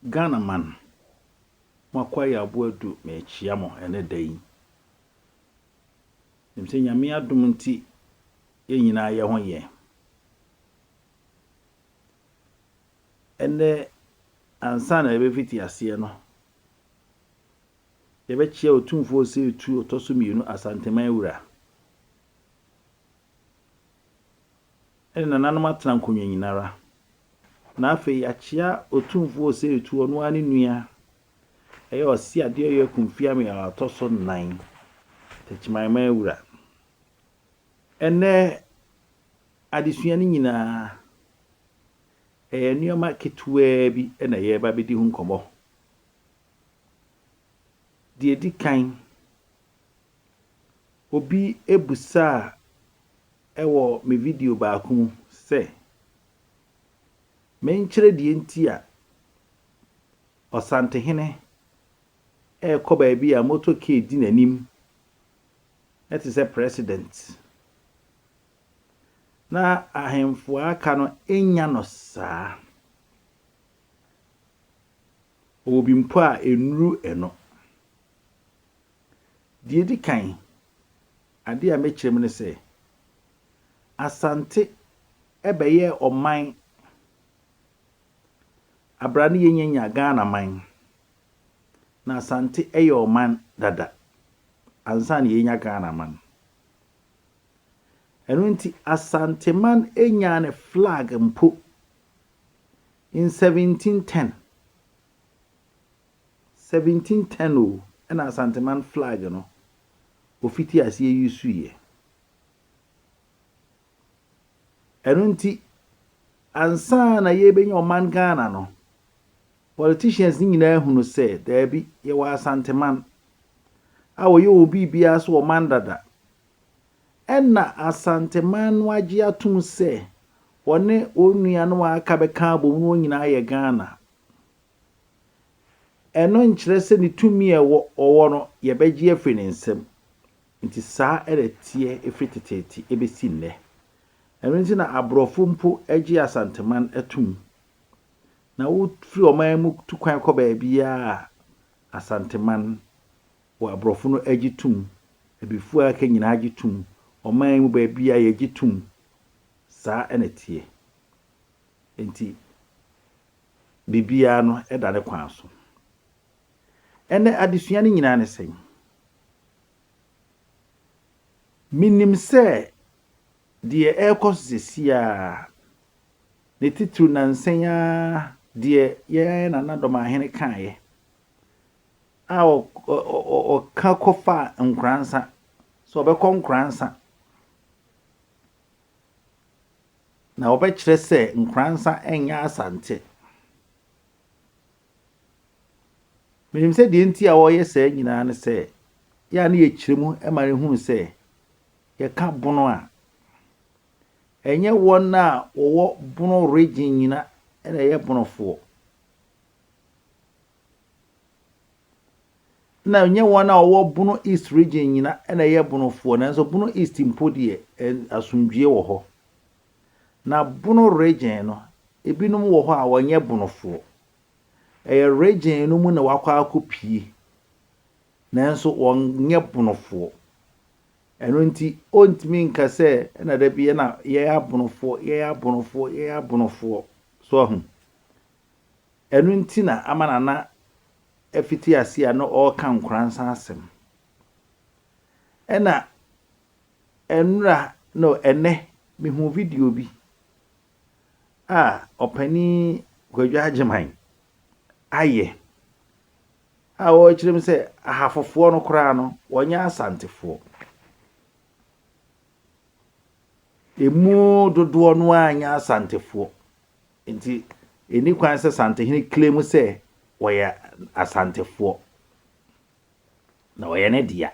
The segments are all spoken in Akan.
Ghana man, mo akwayi aboa du mekyia mo ɛnɛ da yi. Nim sɛ Nyame adom nti yɛn nyinaa yɛ ho yɛ. Ɛnɛ ansa na yɛbɛfiti aseɛ no, yɛbɛkyia Otumfoɔ Osei Tutu ɔtɔ so mmienu Asanteman wura. Ɛne nananom atena nkonnwa nyinara. Na afei yɛakyea Otumfoɔ Osei Tutu ɔno ara ne nua ɛyɛ Ɔse Adeɛyɔ Akumfiame a ɔtɔ so nnan Techiman wura. Ɛnɛ adesua no nyinaa ɛyɛ nneɛma ketewaa bi na yɛreba bɛdi ho nkɔmmɔ. Deɛ ɛdi kan, obi ebusaa ɛwɔ me video baako mu sɛ menkyerɛ deɛ nti a Ɔsantehene ɛrekɔ baabi a motorcade di n'anim ɛte sɛ president na ahemfo a aka no nya no saa. Ɔwɔ bi mpo a ɛnnuru ɛno. Deɛ ɛdi kan, adeɛ a mɛkyerɛ mu ne sɛ, Asante ɛbɛyɛ ɔman abra ne yɛnyanya Ghana man. Na Asante ɛyɛ ɔman dada ansa na yɛnya Ghana man. Ɛno nti Asanteman nya ne flag mpo in 1710. 1710 o, ɛna Asanteman flag no ofiti aseɛ yi suiɛ. Ɛno nti ansa na yɛbɛnya ɔman Ghana no, politicians no nyinaa hunu sɛ daabi, yɛwɔ Asanteman a wɔyɛ wɔn biribiara so ɔman dada. Ɛna Asanteman no agye atom sɛ wɔne wɔn nuanom a aka bɛka abom no wɔn nyinaa yɛ Ghana. Ɛno nkyerɛ sɛ ne tumi a ɛwɔ ɔwɔ no yɛbɛgye afiri ne nsam. Nti saa ɛna teɛ ɛfiri teteete ɛbɛsi nnɛ. Ɛno nti na aborɔfo mpo gye Asanteman atom. Na wofiri ɔman mu tu kwan kɔ baabiara a, Asanteman wɔ aborɔfo no agye tom. Abibifoɔ a aka nyinaa gye tom. Ɔman mu baabiara yɛgye tom. Saa ɛna teɛ. Nti biribiara no ɛda ne kwan so. Ɛnɛ adesua no nyinaa ne sɛn? Menim sɛ deɛ ɛrekɔ so seesei a ne titiriw nansa yi ara deɛ yɛn Nana Dɔmahene kaeɛ a ɔka kɔfaa Nkoransa sɛ ɔbɛkɔ Nkoransa na ɔbɛkyerɛ sɛ Nkoransa nyɛ Asante. Menim sɛ deɛ nti a wɔreyɛ saa nyinaa ne sɛ yɛ a ne yɛkyerɛ mu ma no hunu sɛ yɛka Bono a, ɛnyɛ wɔn a wɔwɔ Bono region nyina na ɛyɛ Bonofoɔ. Na ɛnyɛ wɔn a wɔwɔ Bono East region nyina na ɛyɛ Bonofoɔ, nanso Bono East mpo deɛ asomdwie wɔ hɔ. Na Bono region no, ebinom wɔ hɔ a wɔnyɛ Bonofoɔ. Ɛyɛ region no mu na wakɔ akɔpie, nanso wɔnyɛ Bonofoɔ. Ɛno nti, ɔntumi nka sɛ ɛna da bi ɛna yɛyɛ Abonofoɔ, yɛyɛ Abonofoɔ, yɛyɛ Abonofoɔ. So ahu. Ɛno nti na ama Nana afiti ase a na ɔreka Nkoransa asɛm. Ɛna ɛnora no ɛnɛ mehu video bi a ɔpanin Kwadwo Agyeman ayɛ a ɔrekyerɛ mu sɛ ahafofoɔ no koraa no wɔnyɛ Asantefoɔ. Emu dodoɔ no ara nyɛ Asantefoɔ. Nti ɛni kwan sɛ Santehene claim sɛ wɔyɛ Asantefoɔ. Na wɔyɛ ne dea.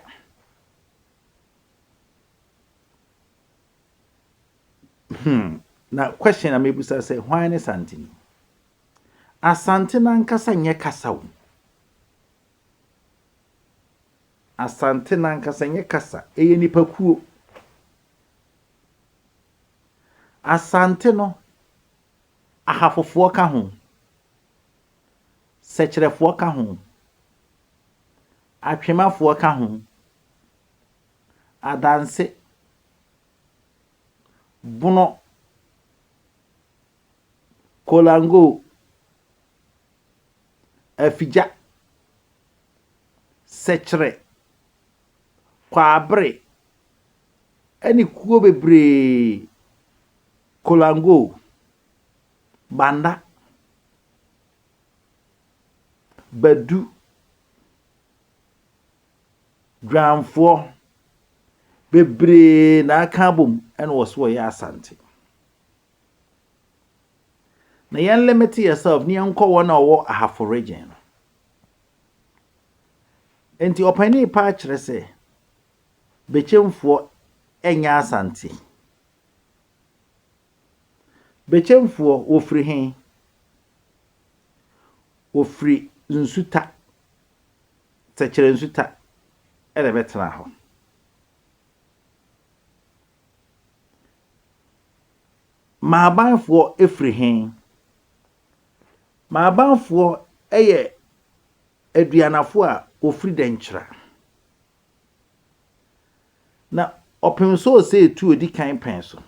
Na question a mebusa sɛ hwan ne Santeni? Asante n'ankasa nyɛ kasa o. Asante n'ankasa nyɛ kasa, ɛyɛ nipakuo. Asante no, ahafofoɔ ka ho. Sɛkyerɛfoɔ ka ho, Atwemafoɔ ka ho, Adanse, Bono, Kolango, Afigya, Sɛkyerɛ, Kwaabere ne kuo bebree, Kolango, Banda, Badu, Dwanfoɔ bebree na aka abom na wɔso wɔyɛ Asante. Na yɛn limit yourself ne yɛnkɔ wɔn a wɔwɔ Ahafo region no. Nti ɔpanin paa kyerɛ sɛ Bekyemfoɔ nyɛ Asante. Bekyemfoɔ wɔfiri he? Wɔfiri Nsuta, Sɛkyerɛ Nsuta na ɛbɛtenaa hɔ. Maabanfoɔ firi he? Maabanfoɔ yɛ Aduanafoɔ a wɔfiri Dɛnkyira. Na ɔpem sɛ ɔsɛ etu odi kan pɛn so.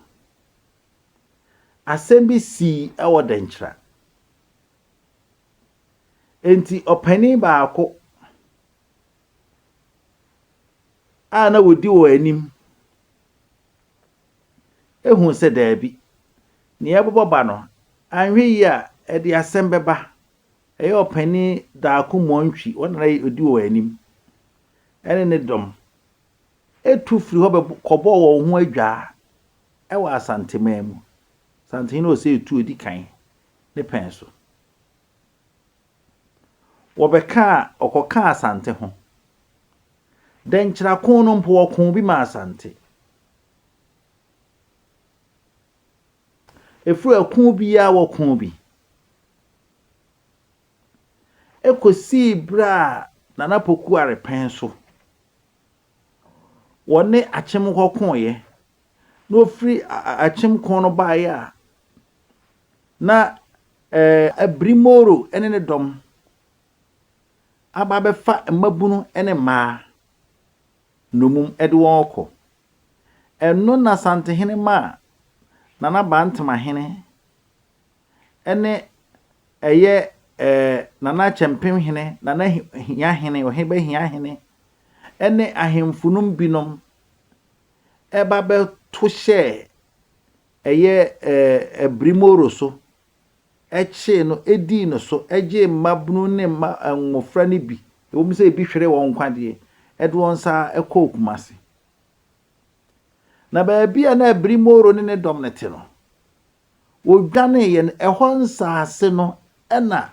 Asɛm bi sii wɔ Dɛnkyira. Enti ɔpanin baako a na ɔdi wɔn anim hu sɛ daabi, nea ɛbobɔ ba no, anhwɛ yie a, ɛde asɛm bɛba. Ɛyɛ ɔpanin Daako Montwi, ɔno na na ɔdi wɔn anim, ɛne ne dɔm tu firi hɔ kɔbɔɔ wɔn ho adwaa wɔ Asanteman mu. Asantehene Osei Tuo di kan ne pɛn so. Wɔbɛkaa, ɔkɔkaa Asante ho. Dɛnkyerɛko no mpo wɔkoo bi maa Asante. Ɛfiri ɛko biara wɔkoo bi. Ɛkɔsii berɛ a Nana Poku Arepɛn so wɔne Akyem kɔkoeɛ na wɔfiri Akyem ko no baeɛ a na Abrimoro ne ne dɔm aba abɛfa mmabunu ne mmaa nnommum de wɔn rekɔ. Ɛno na Asantehene maa Nana Bantamahene ne ɛyɛ Nana Kyɛmpemhene, Nana Hiahene, Ɔheba Hiahene ne ahemfo nom binom ba bɛto hyɛɛ ɛyɛ Abrimoro so kyee no dii no so gyee mmabunu ne mma mmofra no bi, ɛwom sɛ ebi hweree wɔn nkwa deɛ, de wɔn saa kɔɔ Kumasi. Na baabi a na Abrimoro ne ne dɔm no te no, wɔdwaneeɛ no, ɛhɔ nsaase no na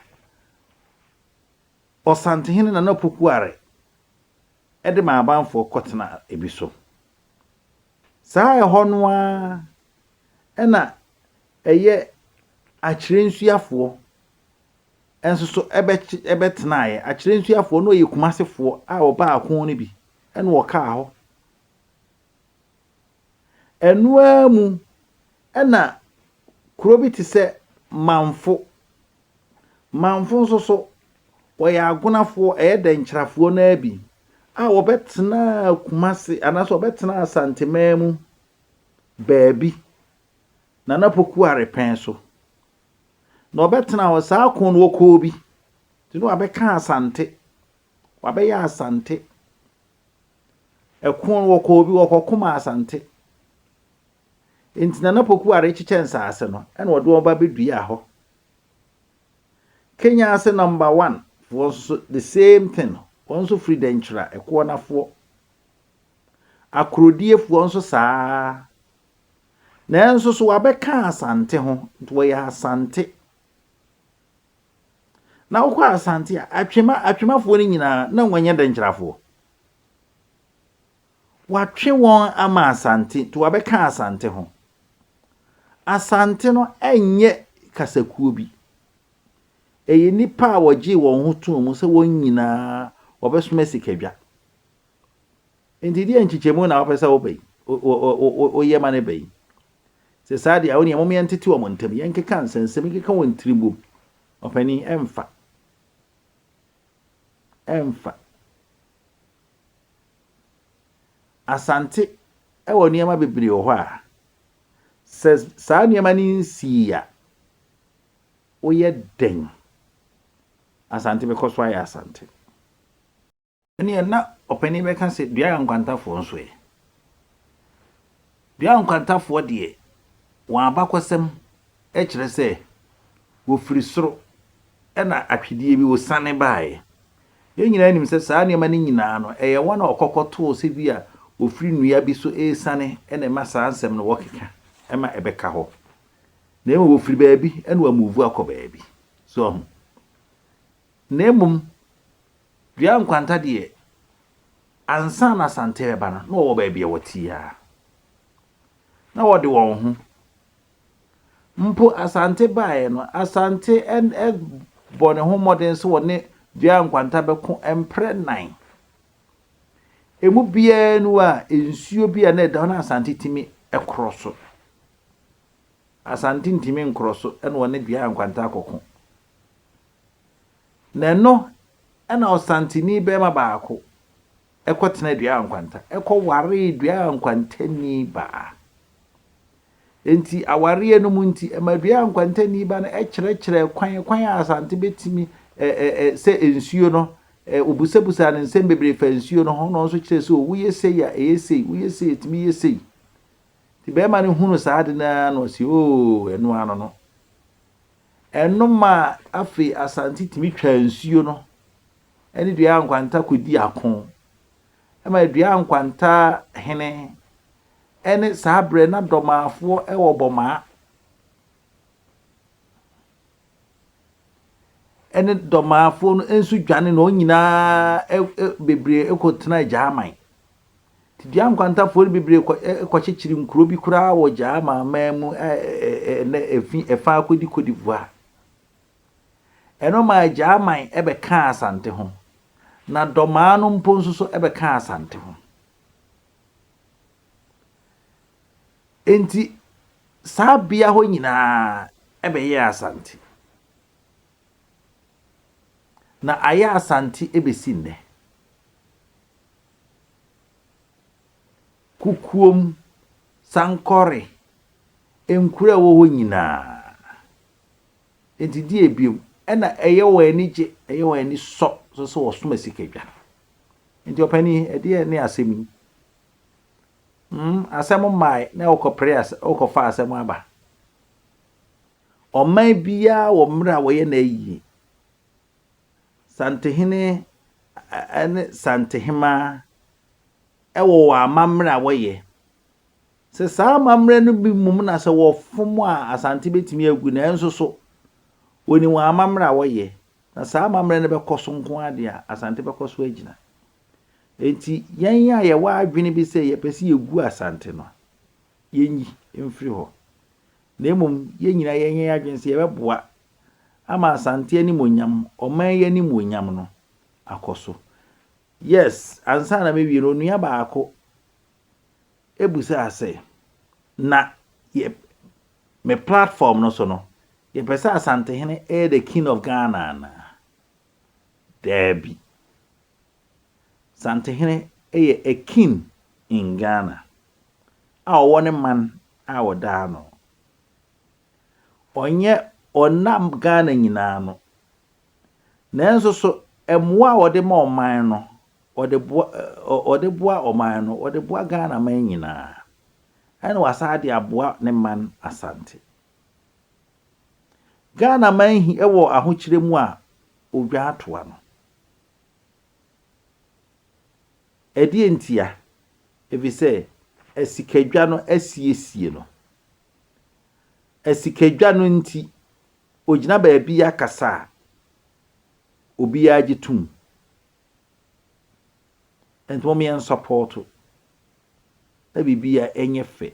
Ɔsantehene Nana Opoku Are de maa abanfoɔ kɔtenaa ebi so. Saa ɛhɔ no ara na ɛyɛ Akyerɛnsuafoɔ nso so bɛtenaeɛ. Akyerɛnsuafoɔ no wɔyɛ Kumasefoɔ a wɔbaa ako no bi na wɔkaa hɔ. Ɛno ara mu na kuro bi te sɛ Manfo, Manfo nso so wɔyɛ Agonafoɔ, ɛyɛ Dɛnkyerɛfoɔ no ara bi a wɔbɛtenaa Kumase anaasɛ wɔbɛtenaa Asanteman mu baabi, Nana Poku Arepɛn so. Na ɔbɛtenaa hɔ, saa ko no wɔkɔɔ bi, nti na wabɛka Asante, wabɛyɛ Asante. Ɛko no wɔkɔɔ bi, wɔkɔko maa Asante. Nti Nana Poku Are kyekyɛ nsaase no, ɛna ɔde wɔn ba bɛduaa hɔ. Kenya ase number one foɔ nso so the same thing, wɔn nso firi Dɛnkyira, Ɛkoɔnafoɔ. Akorodiefoɔ nso saa. Nanso so wabɛka Asante ho, nti wɔyɛ Asante. Na wokɔ Asante a, atwema atwemafoɔ no nyinaa na wɔnyɛ Dɛnkyirafoɔ. Watwe wɔn ama Asante, nti wabɛka Asante ho. Asante no nyɛ kasakuo bi. Ɛyɛ nnipa a wɔgyee wɔn ho too mu sɛ wɔn nyinaa wɔbɛsom asikadwa. Nti deɛ nkyekyɛmu na wopɛ sɛ woba yi, woyɛ ma no ba yi? Sɛ saa deɛ a, wo neɛ mom yɛntete wɔn ntam, yɛnkeka nsɛnsɛm, yɛnkeka wɔn tiri mbom. Ɔpanin, ɛmfa. Ɛmfa. Asante wɔ nneɛma bebree wɔ hɔ a, sɛ saa nneɛma no nsii a, woyɛ dɛn? Asante bɛkɔ so ayɛ Asante. Ɛnneɛ na ɔpanin bɛka sɛ dua nkwantafoɔ nso ɛ? Dua nkwantafoɔ deɛ, wɔn abakɔsɛm kyerɛ sɛ wɔfiri soro na atwedeɛ bi wɔsiane baeɛ. Yɛn nyinaa nim sɛ saa nneɛma no nyinaa no, ɛyɛ wɔn a wɔkɔkɔtoo sɛ bi a wɔfiri nnua bi so resiane na ɛma saa nsɛm no wɔkeka ma ɛbɛka hɔ. Na mmom wɔfiri baabi na wɔamuvu akɔ baabi. So ahu? Na mmom dua nkwanta deɛ, ansa na Asante reba no, na wɔwɔ baabi a wɔte ara. Na wɔde wɔn ho. Mpo Asante baeɛ no, Asante bɔ ne ho mmɔden sɛ wɔne dua nkwanta bɛko mprɛ nan. Emu biara nu a nsuo bi a na ɛda hɔ na Asante tumi korɔ so. Asante ntumi nkorɔ so na wɔne dua nkwanta akɔko. Na ɛno na Ɔsanteni barima baako kɔtenaa dua nkwanta, kɔwaree dua nkwantani baa. Enti awareɛ no mu nti, ɛma dua nkwantani ba no kyerɛkyerɛɛ kwan kwan a Asante bɛtumi ɛ ɛ ɛ sɛ nsuo no ɛ obusabusaa no nsɛm bebree fa nsuo no ho na ɔno nso kyerɛ sɛ woyɛ sei a ɛyɛ sei, woyɛ sei ɛtumi yɛ sei. Nti bɛrima no hunu saa ade no ara na ɔse oo ɛno ano no. Ɛno maa afei Asante tumi twaa nsuo no ne dua nkwanta kɔdi ako. Ɛma dua nkwanta hene ne saa berɛ na dɔmaafoɔ wɔ bɔmaa ne dɔmaafoɔ no nso dwane na wɔn nyinaa bebree kɔtena Gyaman. Nti dua nkwantafoɔ no bebree kɔkyekyere nkuro bi koraa wɔ Gyaman man mu ɛnɛ efi ɛfa akɔdi Cote d'Ivoire. Ɛno maa Gyaman bɛkaa Asante ho, na dɔmaa no mpo nso so bɛkaa Asante ho. Enti saa bea hɔ nyinaa bɛyɛɛ Asante. Na ayɛ Asante bɛsi nnɛ. Kukuom, Sankɔre, nkuro a ɛwɔ hɔ nyinaa. Enti deɛ bio, ɛna ɛyɛ wɔn ani gye, ɛyɛ wɔn ani sɔ nso sɛ wɔsom asikadwa. Enti ɔpanin, ɛdeɛ ne asɛm yi? Hmm, asɛm mmae na wokɔpere as wokɔfa asɛm aba. Ɔman biara wɔ mmerɛ a wɔyɛ n'ayie. Santehene ne Santehemaa wɔ wɔn amammerɛ a wɔyɛ. Sɛ saa amammerɛ no bi mmom na sɛ wɔfom a Asante bɛtumi agu nanso so wɔnim wɔn amammerɛ a wɔyɛ na saa amammerɛ no bɛkɔ so nko ara deɛ a Asante bɛkɔ so agyina. Enti yɛn a yɛwɔ adwene bi sɛ yɛpɛ sɛ yɛgu Asante no, yɛnyi mfiri hɔ. Na mmom yɛn nyinaa yɛnyɛ yɛn adwene sɛ yɛbɛboa ama Asante animuonyam, ɔman yi animuonyam no akɔ so. Yes, ansa na mewie no, onua baako bisaa sɛ, na yɛ, me platform no so no, yɛpɛ sɛ Asantehene yɛ the king of Ghana anaa? Daabi. Santehene yɛ a king in Ghana a ɔwɔ ne man a ɔda ano. Ɔnyɛ, ɔnna Ghana nyinaa ano. Nanso so mmoa a ɔde ma ɔman no, ɔde boa ɔde boa ɔman no, ɔde boa Ghana man nyinaa. Ɛna wasan de aboa ne man Asante. Ghana man hi wɔ ahokyerɛ mu a odwa atoa no. Ɛdeɛ ntia? Efisɛ asikadwa no asiesie no. Asikadwa no nti, ogyina baabi akasa a, obiara gye tom. Nti mom yɛn sɔpɔɔto na biribiara ɛnyɛ fɛ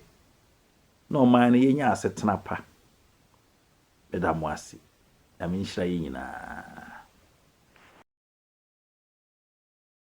na ɔman no yɛnya asetena pa. Meda mo ase. Nyame nhyira yɛn nyinaa.